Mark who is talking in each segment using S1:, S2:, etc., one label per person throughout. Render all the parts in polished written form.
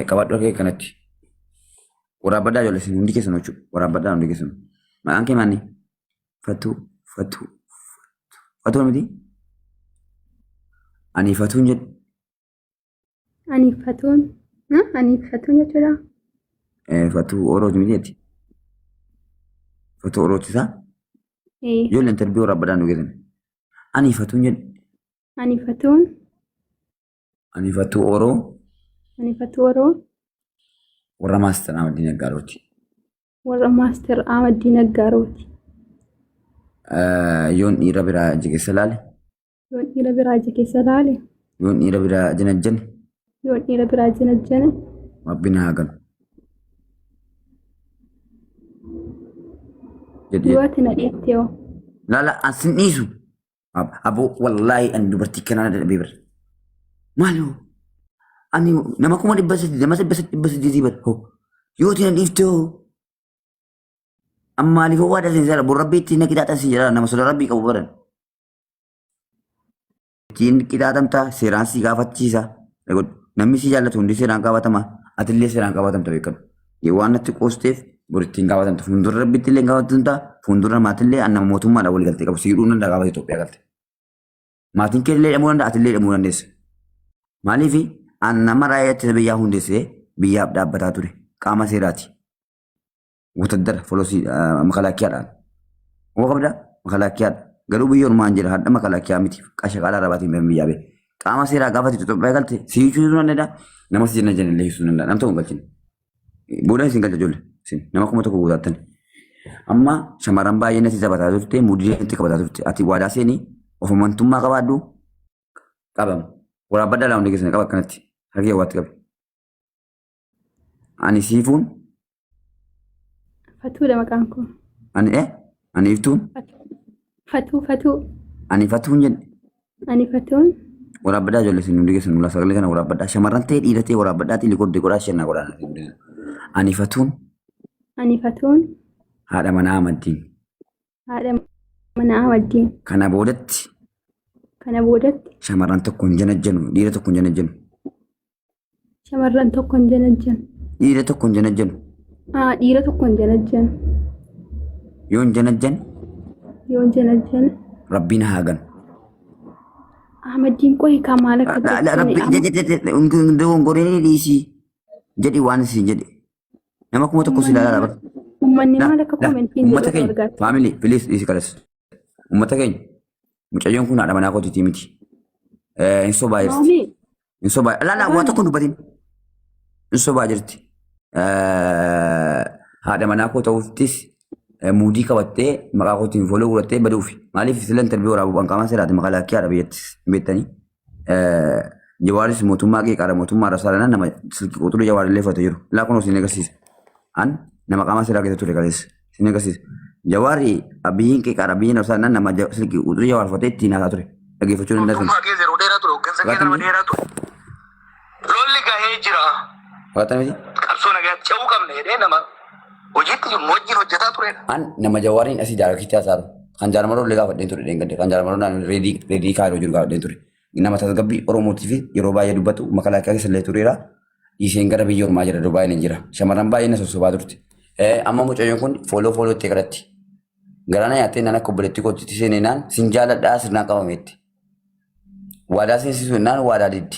S1: Qabadhu harka kee kanatti. Waraabbadhaa ijoollee isin hundi keessan jechuudha. Waraabbadhaa hundi keessan. Maqaan kee maali? Fatuu, Fatuu, Fatuu miti? Ani Fatuun jedhu.
S2: Ani Fatuun. Ani Fatuun jechuudha.
S1: Fatuu Orooti miti jetti. Fatuu Orooti isaa? Ijoollee interview waraabbadhaa nu geessan. Ani Fatuun jedhu.
S2: Ani Fatuun.
S1: Ani Fatuu Oroo.
S2: Ani Fatuu Oroo.
S1: Warra Maaster Ahmad Naggarooti.
S2: Warra Maaster Ahmad Naggarooti.
S1: Yoon dhiira biraa ija keessa laale.
S2: Yoon dhiira biraa ija keessa laale.
S1: Yoon dhiira biraa janajjane.
S2: Yoon dhiira biraa janajjane.
S1: Rabbi na haa galu. Jedhi
S2: Yoo ati na dhiifte hoo?
S1: Laala an sin dhiisu. Aboo wallaahi ani dubartii kanaa na dadhabee bara. Maali hoo? Ani nama 300,000 nama 800 bara hoo. Yoo ati na dhiifte hoo? Amma maaliif hoo waadaa sin jira? Bor rabbii ittiin na qixaaxan sin jira nama soda rabbii qabu baran. Ittiin qixaaxamta seeraan si gaafachiisa. Namni si jaallatu hundi seeraan gaafatama. Atillee seeraan gaafatamta beekadhu. Waan natti qoosteef bor ittiin gaafatamta. Fuuldura rabbitti illee gaafatamta. Fuuldura maatillee an nama mootummaadhaan wal galtee qabu. Si hidhuu danda'a gaafa Itoophiyaa galte. Maatiin kee illee hidhamuu danda'a atillee hidhamuu dandeessa. Maaliif an nama raayyaa ittisa biyyaa hundeessee biyyaaf dhaabbataa ture. Qaama seeraati. Wataddara folosii makalaakiyaadhaan. Waa qabda makalaakiyaadha. Garuu biyya ormaan jira hadha makalaakiyaa miti. Qasha qaalaa arabaatiin biyya biyyaa bee. Qaama seeraa gaafa Itoophiyaa galte si hiisuu danda'a. Nama si jenna jenna illee hiisuu danda'a. Nam tokko hin galchine. Booda isin galcha ijoollee. Isin nama 1000 guutaattan. Amma shamarran baay'ee natti taphataa turte muudii natti qabataa turte. Ati waadaa seenii of amantummaa qabaadhu qabama. Waraabbadhaa laa hundi keessan qaba akkanatti. Harki waatti qabi. Ani siifuun.
S2: Fatuudha maqaan koo.
S1: Ani ani iftuun.
S2: Fatuu fatuu.
S1: Ani fatuun jedhe.
S2: Ani fatuun.
S1: Waraabbadhaa ijoollee isin hundi keessan mul'aa sagalee kana waraabbadhaa. Shamarran ta'e dhiira ta'e waraabbadhaa xiilli godde godhaa shannaa godhaa. Ani fatuun.
S2: Ani fatuun.
S1: Haadha manaa amantiin.
S2: Haadha manaa amantiin.
S1: Kana boodatti.
S2: Kana boodatti.
S1: Shamarran tokko hin janajjanu dhiira tokko hin janajjanu.
S2: Shamarran tokko hin janajjanu.
S1: Dhiira tokko hin janajjanu.
S2: Aa, dhiira tokko hin janajjanu.
S1: Yoo hin janajjan
S2: Yoo hin janajjan.
S1: rabbiin haa ganu.
S2: Ahmaddiin qohi kaa maal akka
S1: Rabbi
S2: jettu
S1: dogongoree dhiisii jedhi waan isin jedhe. Nama 1000 si ilaalaa bara.
S2: Uummanni maal akka komentiin
S1: Uummata
S2: jedhu
S1: keenya
S2: argaatti.
S1: faamilii please dhiisi kalas. Uummata keenya mucayyoon kun haadha manaa kootiitii miti. Hin sobaa jirti.
S2: Maali?
S1: Hin sobaa. Laa waa tokko hin dubbatin. Hin sobaa jirti. Haadha manaa koo ta'uuftis muudii qabattee maqaa kootiin fooloo godhattee baduufi. Maaliif sila intarviyuu waraabuu qaamaa seeraati maqaa laakkii haadha biyyattis hin beektanii. Jawaaris mootummaa qeeqaadha mootummaa rasaadha nama silkii quxurii jawaar illee fudhate jiru. Laa kunoo sin agarsiisa. An nama qaama seeraa keessa ture kaleessa sin agarsiisa. Jawaari abiyyiin qeeqaadha abiyyiin rasaadha nama silkii quxurii jawaar fudhatee ittiin haasaa ture. Dhaggeeffachuu dandeessu.
S3: Mootummaa keessa yeroo dheeraa ture, hooggansa keessa nama dheeraa ture. Lolli gahee jira.
S1: Fudhatame.
S3: Qabsoo nagaatti ce'uu qabna jedhee nama hojiitti jiru wajjin hojjetaa turedha.
S1: An nama jawaariin asii daaraktitti haasaaru. Kan jaalamaroo illee gaafadheen ture dheengadde. Kan jaalamaroo naannoo reedii reedii kaayiroo jiru gaafadheen ture. Nama tasgabbii Oromootii fi yeroo baay'ee dubbatu makalaakaa keessa illee tureera. Dhiiseen gara biyya ormaa jira Dubaayin hin jira. Shamarran baay'ee na sossobaa turte. Amma mucayyoon kun fooloo fooloo itti kadhatti. Garaana nyaattee naan akka obboleettii kootitti seenee naan sin jaaladhaa sirnaan qabameetti. Waadaa seensisuu jennaan waadaa diddi.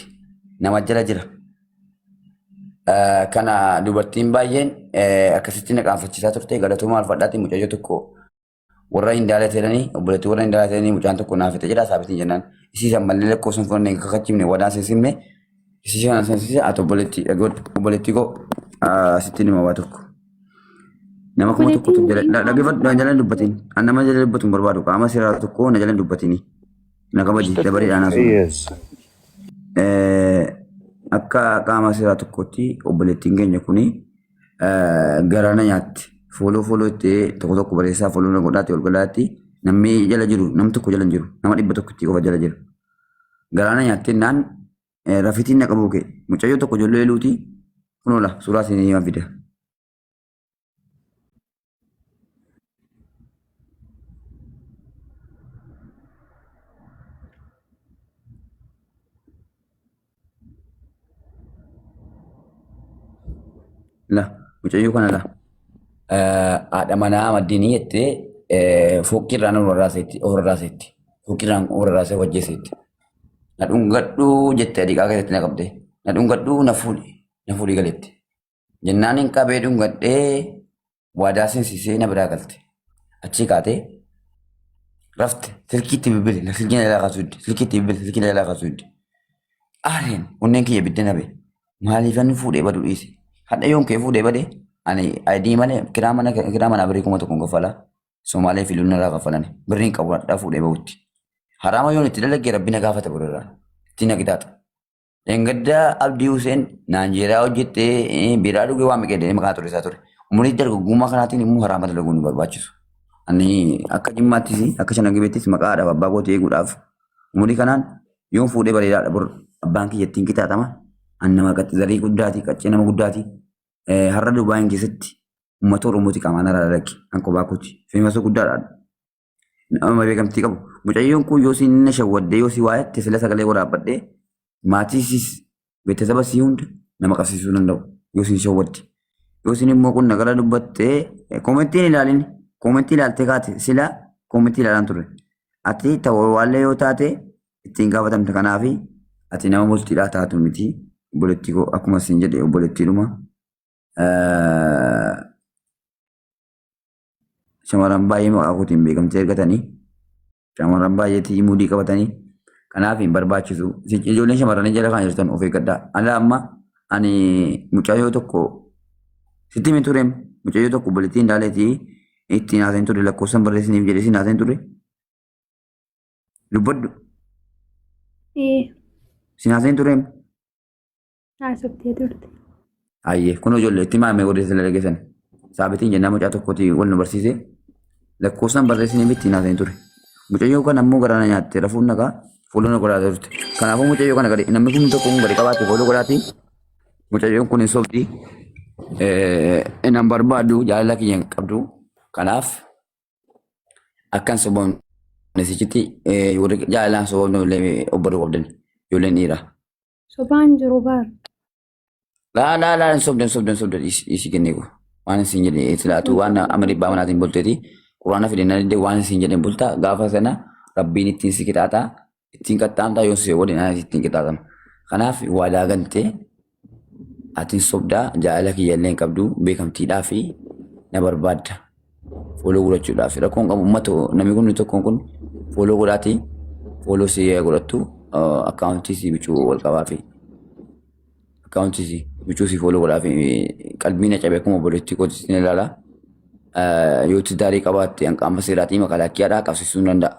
S1: Nama jala jira. Kana dubartiin baay'een akkasitti na qaanfachiisaa turte galatoomaa alfadhaatiin mucayyoo tokko warra hin daalateeranii obboleettii warra hin daalateeranii mucaan tokko naaf fixe jedha saabitiin jennaan isii san mallee lakkoofsa hin fudhanne hin kakachiifne wadaa seensifne isii sana seensise ati obboleettii dhagoodhu obboleettii koo sitti nima waa tokko. Nama 1000tu jala dhaggeeffadhu na jala hin dubbatin an nama jala dubbatu hin barbaadu qaama seeraa tokko na jala hin dubbatini. Na kabaji dabareedhaan haasofna.
S4: Yes.
S1: Akka qaama seeraa tokkotti obboleettiin keenya kuni garaa na nyaatti. Fooloo fooloo itti tokko tokko barreessaa fooloo na godhaatti ol galaatti namni jala jiru namni tokko jala hin jiru nama 100 itti qofa jala jira. Garaa na nyaattee naan rafitiin na qabuu ka'e mucayyoo tokko ijoollee eluuti kunoola suuraa isin himaa fida. La mucayyoo kana la. Haadha manaa Maddiinii jettee fooqqirraan ol rarraaseetti ol rarraaseetti. Fooqqirraan ol rarraasee wajjeeseetti. Na dhungadhuu jettee adiqaa keessatti na qabde. Na dhungadhuu na fuudhi na fuudhi galetti. Jennaan hin qabee dhungadhee waadaa seensisee na biraa galte. Achii kaatee rafte silkiitti bilbile silkii na jalaa kaasuu didde silkiitti bilbile silkii na jalaa kaasuu didde. Aareen onneen kiyya bidda nabe maaliif ani fuudhee badu dhiise. Hadha yoon kee fuudhee bade ani ayidii malee kiraa mana kiraa manaa birrii 1000 kaffala. Somaalee fi lulna irraa kaffalan birriin qabu hadhaa fuudhee bahutti. Haraama yoon itti dalagge rabbi na gaafata bororraa. Itti na qixaaxa. Dheengadda Abdii Huseen Naanjeeraa hojjettee biiraa dhugee waan meeqa jedhee maqaa xureessaa ture. Umurii dargaggummaa kanaatiin immoo haraama dalaguun nu barbaachisu. Ani akka Jimmaattis akka Shanagibeettis maqaa haadhaaf abbaa kootii eeguudhaaf umurii kanaan yoon fuudhee bareedaadha bor abbaan kiyya ittiin qixaaxama. Ani nama zarii guddaati qaccee nama guddaati. Har'a Dubaayin keessatti uummata Oromooti qaamaan irraa dalage kan kophaa kooti. Feemasoo guddaadha. Nama beekamtii qabu. Mucayyoon kun yoo siin na shawwaddee yoo si waayette sila sagalee waraabbadhee maatii siis beeksisa sii hunda nama qabsiisuu danda'u yoo siin shawwadde. Yoo siin immoo kun nagara dubbattee koomentiin ilaalin koomentii ilaaltee kaate sila koomentii ilaalaan turre. Ati ta'uu yoo taate ittiin gaafatamta kanaafi ati nama bultiidhaa taatu miti. Obboleettii koo akkuma siin jedhe obboleettiidhuma. Shamarran baay'ee maqaa kootiin beekamtii argatanii shamarran baay'eetii muudii qabatanii kanaaf hin barbaachisu. Ijoolleen shamarranii jala kan jirtan of eeggadhaa. Ala amma ani mucayyoo tokko sitti himin tureem mucayyoo tokko obboleettii hin daaleetii ittiin haasa'in ture lakkoofsan barreessiniif jedhee siin haasa'in ture. Dubbadhu.
S2: Ee,
S1: Siin haasa'in tureem.
S2: Haasoftee turte.
S1: Ayyee kun ijoollee itti maamee warri isin dhageessan. Saabitiin jennaan mucaa tokkooti wal nu barsiise. Lakkoofsaan barreessiniif ittiin haasa'in ture. Mucayyoo kana ammoo garaa na nyaatte rafuun nagaa fuula na godhaa turte. Kanaafuu mucayyoo kana gadi namni kun tokko kun gadi qabaate fuula godhaati. Mucayyoon kun hin sobdi. Nan barbaadu jaalala kiyya hin qabdu. Kanaaf akka hin sobamne sichitti warri jaalalaan sobamne illee obboluu qabdan ijoolleen dhiiraa.
S2: Sobaan jiru baar.
S1: Laa laa laa hin sobde hin sobde hin sobde dhiisi kennee koo. Waan isin jedhe silaatu waan amma dhibbaa manaatiin bulteeti. Quraana fide na didde waan isin jedhe bulta gaafa sana rabbiin ittiin si qixaaxa ittiin qaxxaamtaa yoo si waliin anas ittiin qixaaxama. Kanaaf waadaa galtee atiin sobdaa jaalala kiyya illee hin qabdu beekamtiidhaa fi na barbaadda. Fooloo godhachuudhaaf rakkoon qabu uummata namni kun tokkoon kun fooloo godhaati fooloo si godhattu akkaawuntii si bicuu wal qabaa fi akkaawuntii si bicuu si fooloo godhaa fi qalbii na cabe akkuma obboleettii kootti ni ilaala. Yoo tidaarii qabaatte hanqaama seeraatii makalaakkiyaadhaa qabsiisuu hin danda'a.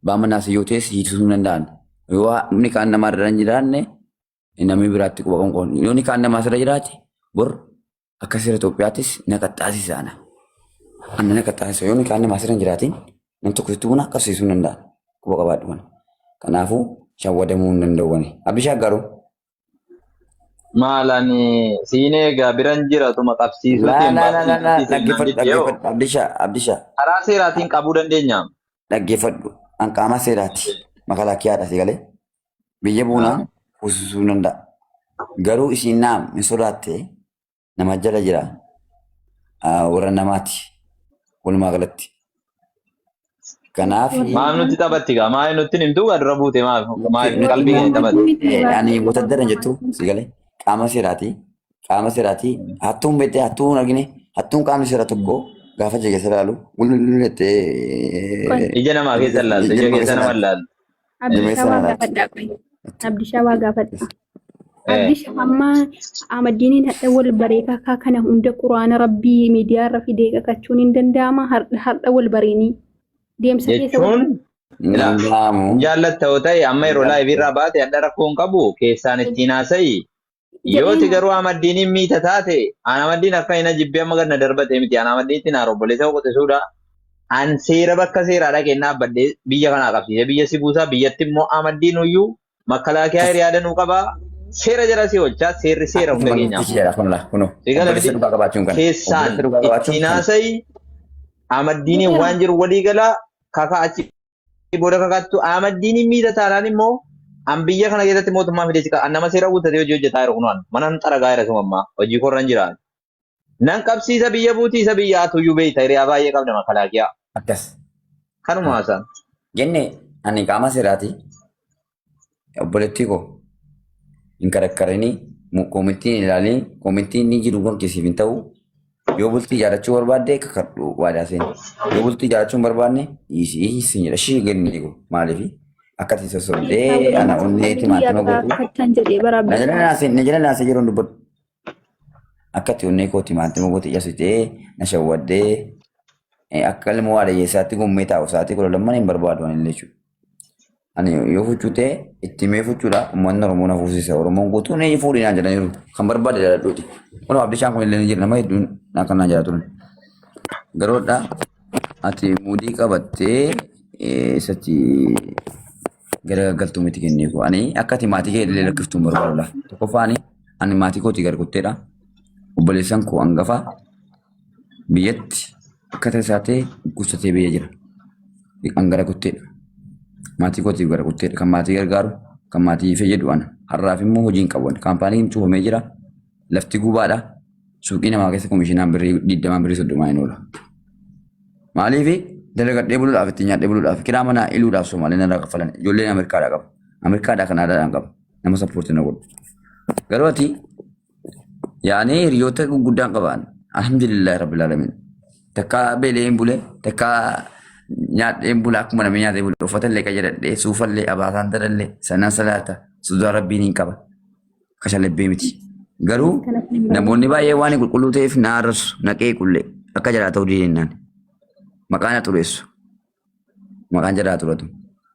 S1: Baamanaas yoo ta'es hiiksisuu hin danda'an. Yoo inni kaan namaa irra hin jiraanne namni biraatti quba qabu. Yoo inni kaan namaa irra jiraate bor akka seera Itoophiyaattis na qaxxaasisa ana. Ana na qaxxaasisa yoo inni kaan namaa irra hin jiraatin nam tokko sitti buna qabsiisuu hin danda'an. Quba qabaadhu kana. Kanaafuu shawwadamuu hin danda'u ani. Abishaa garuu.
S4: Maal ani siin eegaa biran jira tuma
S1: Laa
S4: qabsiisuutiin
S1: laa laa laa laa
S4: baasii seenaan
S1: dhaggeeffadhu
S4: jettee hoo
S1: dhaggeeffadhu Abdishaa Abdishaa
S4: karaa seeraatiin qabuu dandeenya.
S1: Dhaggeeffadhu. An qaama seeraati. Makalaakiyaadha si galee. Biyya buunaan fuusisuu danda'a. Garuu isiin naam hin sodaatte nama jala jira. Warra namaati. Walumaa galatti. Kanaaf
S4: Maaf nutti taphatti gaa? Maaf nutti himtuu gaa dura buute maaf maaf
S1: nutti
S4: qalbii keenya taphatti?
S1: Ani wotaddara jettu si galee qaama seeraati. Qaama seeraati. Hattuun beektee hattuu hin argine hattuun qaamni seera tokko gaafa ija keessa ilaalu gulgullettee
S4: Ija namaa keessa ilaalta,
S1: ija
S4: ija
S1: nama
S4: keessa
S1: keessa
S4: nama
S1: ilaaltu.
S4: ilaalta.
S2: Abdishaa waa gaafadhaa qoy. Abdishaa waa gaafadhaa. Abdisha amma Ahmaddiiniin hadha wal baree kakaa kana hunda quraana rabbii miidiyaa irra fidee kakachuun hin danda'ama hardha hardha wal bareenii deemsa keessa wal
S4: Jechuun
S1: Hin danda'amu.
S4: jaallatta yoo ta'e amma yeroo laayivii irraa baate hadha rakkoo hin qabu keessaan ittiin haasa'i. Yooti
S2: jedheen
S4: garuu Ahmaddiiniin miita taate an Ahmaddiin akka hin jibbee amma gad na darbate miti an Ahmaddiinitti naar obboleessa koo quxisuudha. An seera bakka seeraa dhaqeen dhaabbadhee biyya kanaa qabsiisee biyya si buusaa biyyatti immoo Ahmaddiin uyyuu makalaakiyaa hiriyaa danuu qabaa seera jala si oolchaa seerri seera hunda
S1: Akkasuma
S4: keenyaaf.
S1: nutti jedha kun laa kunoo.
S4: Si gala
S1: Obboleessa
S4: miti
S1: dhugaa qabaachuun kana.
S4: keessaan
S1: Obboleessa dhugaa qabaachuun
S4: ittiin
S1: kana.
S4: haasa'i Ahmaddiiniin waan jiru walii galaa kakaa achi booda kakattu Ahmaddiiniin miita taanaan immoo an biyya kana keessatti mootummaa fidee si an nama seera guuttatee hojii hojjetaa jiru kunoo an mana xaragaa jira suma ammaa hojii korran jira. Nan qabsiisa biyya buutii isa biyya atuyyuu beeyta hiriyaa baay'ee qabda makalaakiyaa.
S1: Akkas.
S4: Kanuma haasaan.
S1: Jenne ani qaama seeraati. Obboleettii koo hin karakkarinii koomittiin hin ilaalin koomittiin ni jiru kan siif hin ta'u. Yoo bultii ijaarrachuu barbaadde kakadhu waadaa seeni. Yoo bultii ijaarrachuu hin barbaanne dhiisii siin jedha. Ishii ganni koo maaliif akka ati sossobdee ana onnee timaatima gootu.
S2: Kakachaan jedhee bara
S1: Na jala naasee na jala naasee yeroo dubbadhu. Akka ati onnee koo timaatima goote ijaarsitee na shawwaddee akka ilmoo haadha hiyyeessaatti gummee taa'u sa'aatii 12 hin barbaadu ani illee jechuudha. Ani yoo fuchuu ta'e itti himee fuchuudha. Uummanni Oromoo na fuusisa. Oromoon guutuun eenyu fuudhi naan jedhaniiru. Kan barbaade jaaladhuuti. Kun Abdishaan kun illee ni jira. Nama hedduun akka naan jaalatu. Garoodha ati muudii qabattee isatti garagaltuu miti kennee koo. Ani akka ati maatii kee illee lakkiftuu hin barbaadudha. Tokkoffaa ani maatii kootii gargutteedha. Obboleessan koo hangafa biyyatti akka tasaa ta'e dhukkubsatee biyya jira. An gara kutteedha. Maatii kootiif gara kutteedha. Kan maatii gargaaru, kan maatii fayyadu ana. Har'aaf immoo hojii hin qabu. Kaampaaniin cufamee jira. Lafti gubaadha. Suuqii namaa keessa komishinaan birrii 20 birrii 30 hin oola. Maaliif dalagadhee buluudhaaf ittiin nyaadhee buluudhaaf kiraa manaa iluudhaaf Somaaleen irraa kaffalan. Ijoolleen Ameerikaadhaa qaba. Ameerikaadhaa Kanaadaadhaan qaba. Nama sappoortii na godhu. Garuu ati Yaani hiriyoota gurguddaan qabaan. Alhamdulillahi rabbil alamin. Takka beelee hin bule, takka nyaadhee hin bule, akkuma namni nyaatee bule, uffata illee qayyadadhee, suufa illee, abaasaan dadallee, sanaan salaata, sodaa rabbiin hin qaba. Kashalabbii miti. Garuu namoonni baay'ee waan qulqulluu ta'eef na arrabsu, na qeequllee akka jalaa ta'uu didennaan. Maqaa na xureessu. Maqaan jalaa xuratu.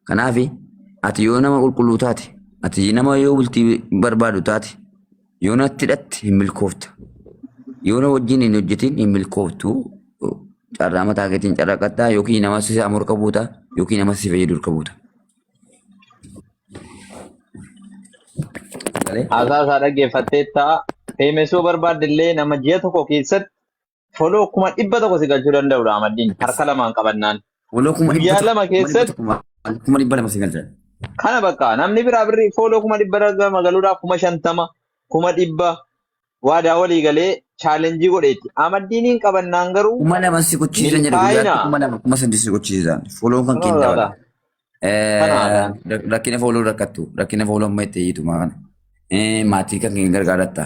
S1: Kanaaf ati yoo nama qulqulluu taate, ati nama yoo bultii barbaadu taate, yoo natti hidhatte hin milkoofta. Yoo na wajjin hin hojjetin hin milkooftu. Carraa mataa keetiin carraaqattaa yookiin nama si saamu harka buuta yookiin nama si fayyadu harka buuta. Galee?
S4: Haasaa isaa dhaggeeffatteetta. Feemesuu barbaadde illee nama ji'a tokko keessatti foloo 100,000 si galchuu danda'udha Amaddiin harka lamaan qabannaan.
S1: Foloo kuma dhibba
S4: Guyyaa
S1: tokko
S4: lama
S1: kuma dhibba
S4: keessatti
S1: tokko maal 200,000 si galcha.
S4: Kana bakka namni biraa birrii foloo 200,000 galuudhaaf 50,000 100,000 waadaa walii galee chaalenjii godheetti. Amaddiiniin qabannaan garuu
S1: 2,000 si gochiisan jedhe
S4: milkaa'ina.
S1: guyyaatti 2,000 3,000 si gochiisan. Foloon kan
S4: Kana
S1: kee hin dabala.
S4: laata? Kana haadhaan.
S1: Rakkina fooloo rakkattu rakkina fooloo amma itti hiitu maa kana. Maatii kan kee gargaaratta.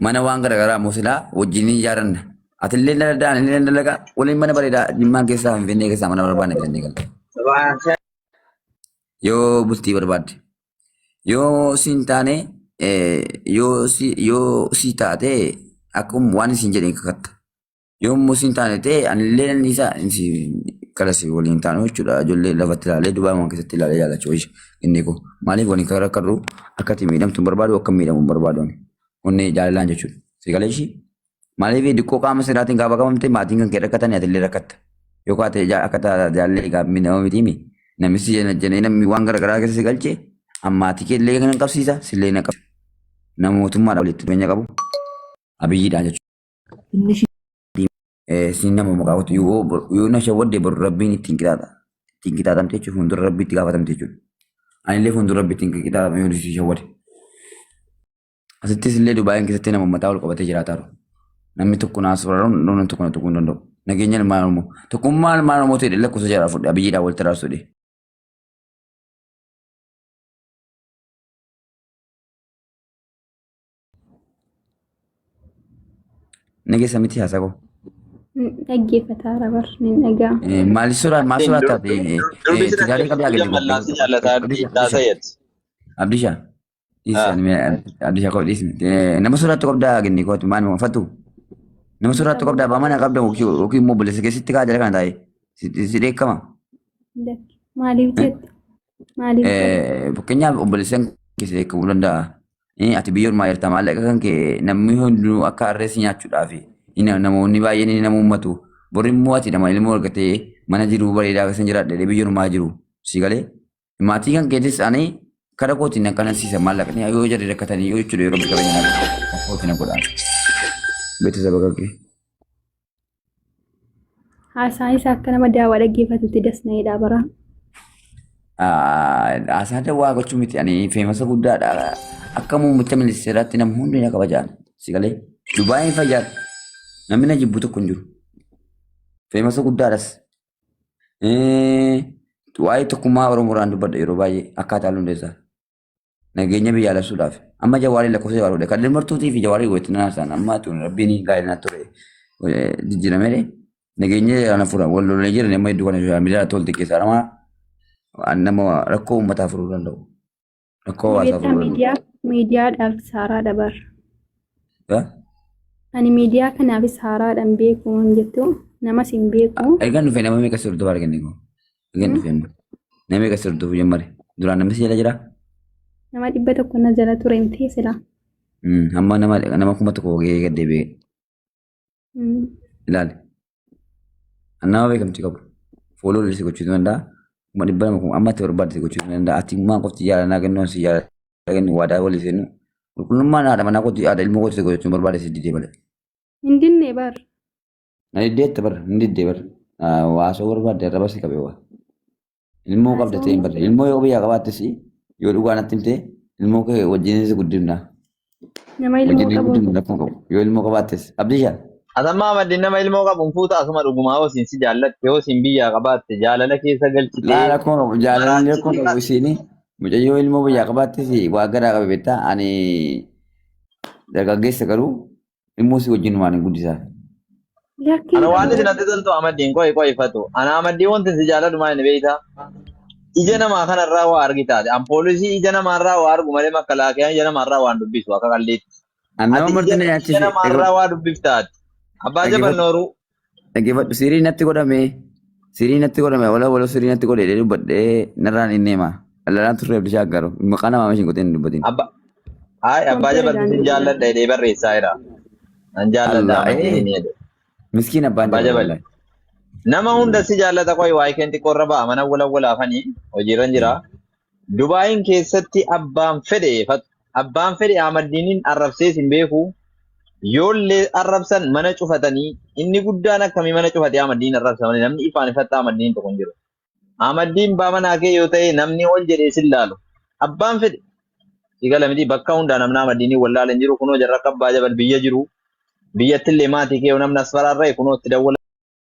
S1: Mana waan garaagaraa immoo silaa wajjin ni ijaaranna. Atillee dalagaa anillee dalagaa waliin mana bareedaa dhimmaan keessaa finfinnee keessaa mana barbaanne bitannee galla. Yoo bultii barbaadde. Yoo siin taane yoo si taate akkuma waan isin jedhe kakatta. Yoo immoo siin taane ta'e anillee nan dhiisa insi kalasi waliin taanu jechuudha. Ijoollee lafatti ilaalee Dubaay waan keessatti ilaalee jaalachuu hojii inni koo. Maaliif waliin kan rakkadhu akka ati miidhamtu hin barbaadu akka miidhamu hin barbaadu ani. Onnee jaalalaan jechuudha. Si galee ishii? Maaliif diqqoo qaama seeraatiin gaafa qabamte maatiin kan kee rakkatan atillee rakkatta. Yoo kaate akka jaalallee gaafa miidhama mitiimi. Namni si jedhee namni waan garaagaraa keessa si galche ammaatii kee illee kan qabsiisa sillee na qabsiisa. Nama mootummaadhaan walitti dhufeenya qabu abiyyiidhaan jechuudha. Siin nama maqaa kootu yoo na shawwadde boru rabbiin ittiin qixaaxa. Ittiin qixaaxamte jechuun fuuldura rabbii itti gaafatamte jechuudha. Anillee fuuldura rabbii ittiin qixaaxame yoo si shawwade. Asittis illee Dubaayin keessatti nama mataa ol qabatee jiraataa jiru. Namni tokko naa soraruun namni tokko na tuquu hin danda'u. Nageenya ilmaan Oromoo. Tokkummaa ilmaan Oromoo ta'e lakkoofsa jaraa fudhe abiyyiidhaan walitti araarsuudhe. Nageessa miti haasaa koo.
S2: Dhaggeeffataa rabar ni dhagaa.
S1: Maali suuraa maal suuraa taate
S4: Durbi si
S1: tidaarii qabdaa
S4: dhaggeeffatu
S1: gadi
S4: jammallaa si jaallata abdii haasayyat.
S1: Abdisha. Abdisha koo dhiisi. Nama suuraatti qabdaa gindi kootu maal fattu. Nama suuraatti qabdaa abbaa mana qabda yookiin immoo obboleessa keessatti kaa jala kana taa'e si dheekkama.
S2: Maaliif jette? Maaliif jette?
S1: Fakkeenyaaf obboleessan keessa dheekkamuu danda'a. Ati biyya ormaa jirta maallaqa kan kee namni hundinuu akka harree si nyaachuudhaaf namoonni baay'een ni nama uummatu. Bor immoo ati nama ilmoo argatee mana jiruu bareedaa keessa jiraadha jedhee biyya ormaa jiru si galee. Maatii kan keetis ani kara kootiin akkana siisa maallaqni yoo jarri rakkatanii yoo jechuudha yeroo qabeenya naa kootiin na godhaan. Beektu saba kan kee.
S2: Haasaan isaa akka nama daawaa dhaggeeffatutti dasna'eedha bara.
S1: Haasaa dawwaa gochuu miti ani feemasa guddaadha. Akka muummicha ministeeraatti nama hundi na kabajaan. Si galee Dubaayin fayyaadha. Namni na jibbu tokko hin jiru. Feemasa guddaadhas. Waa'ee tokkummaa Oromoodhaan dubbadha yeroo baay'ee akkaataa hundeessaa. Nageenya biyyaa labsuudhaaf. Amma jawaarii lakkoofsa jawaarii godhe. Kanneen martuutii fi jawaarii walitti naasaan amma tun rabbiin gaarii na ture jijjiiramee nageenya jedhan furan wal lolee jiran amma hedduu kana sooshaal miidiyaa tolte keessaa nama nama rakkoo uummataa furuu danda'u. Rakkoo hawaasaa
S2: Beektaa
S1: furuu danda'u.
S2: miidiyaa miidiyaadhaaf saaraadha bar. Ani miidiyaa kanaafis haaraadhaan beeku waan jettu namas hin beeku.
S1: Egaan dhufee nama meeqa si hordofaa arganne koo? Egaan dhufee amma nama meeqa si hordofuu jammare? Duraan namni si jala jiraa?
S2: Nama 100 na jala ture miti sila.
S1: Amma nama 1000 gahee gad deebi'ee ilaali. Nama beekamtii qabu. Fooloo si gochuu danda'a. 200,000 kuma amma itti barbaadde si gochuu danda'a. Ati immoo qofti jaalanaa kennu si jaalala kennu waadaa walii seenu. Qulqullummaan haadha manaa kooti haadha ilmoo kooti si gochuu barbaade si didee malee.
S2: Hin dinne bar.
S1: Na diddeetta bar hin diddee bar. Waasoo barbaadde arraba si qabe waa. Ilmoo qabda ta'e hin barre. Ilmoo yoo biyyaa qabaattes yoo dhugaa natti himte ilmoo kee wajjin si guddifna.
S2: Nama ilmoo
S1: Wajjin
S2: qabu.
S1: guddifna rakkoo qabu. Yoo ilmoo qabaattes. Abdiisha.
S4: Atammaa Ahmadiin nama ilmoo qabu hin fuuta asuma dhugumaa yoo siin si jaallatte yoo siin biyyaa qabaatte jaalala keessa
S1: Laa
S4: galchitee
S1: rakkoo qabu. Jaalalli rakkoo
S4: maraachitee
S1: qabu isiini. Mucayyoo ilmoo biyyaa qabaattes waa garaa qabe beektaa. Ani dargaggeessa garuu ilmoo si wajjin waan hin guddisaa.
S2: Lakkiin
S4: Ana waan
S2: qabu.
S4: isin ati toltu Ahmadiin qo'i qo'ifatu. Ana Ahmadiin wanti si jaalladhu maal inni beektaa? Ija namaa kanarraa waa argitaati. An poolisii ija namaarraa waa argu malee makkalaakiyaan ija namaarraa waan dubbisu akka qalleetti.
S1: An nama
S4: Ati
S1: marti
S4: ija
S1: na
S4: ija
S1: nyaachise.
S4: namaarraa waa dubbiftaati. Abbaa jabal
S1: Dhaggeeffadhu.
S4: nooruu.
S1: Dhaggeeffadhu. Sirii natti godhame. Sirii natti godhame. Wala wala sirii natti godhe jedhee dubbadhee narraan inni hima. Dhalaan turre Abdishaa Aggaaroo. Maqaa namaa mishin qoteen hin dubbatin.
S4: Abba Hayi abbaa
S2: Kompiitara
S4: jabal sin
S2: daandii.
S4: jaalladha jedhee barreessaa jira. Nan jaalladha
S1: Allah
S4: Ahmadiin
S1: ee
S4: inni jedhe.
S1: miskiin abbaan
S4: Abbaa
S1: jabal
S4: jabal.
S1: wallahi.
S4: Nama hunda si jaallata qo'i waa'ee keen xiqqoorra ba'a mana wala walaafanii hojiirra jira. Dubaayin keessatti abbaan fedhe fatu. Abbaan fedhe Ahmaddiiniin arrabsees hin beeku. Yoollee arrabsan mana cufatanii inni guddaan akkamii mana cufatee Ahmaddiin arrabsa malee namni ifaan ifatti Ahmaddiin tokko hin jiru. Ahmaddiin baa manaa kee yoo ta'e namni ol jedhee sin laalu. Abbaan fedhe si gala miti bakka hundaa namni Ahmaddiiniin wallaala hin jiru kunoo jarra akka abbaa jabal biyya jiru. Biyyattillee maatii kee yoo namni as faraarra'e kunoo itti dawwala.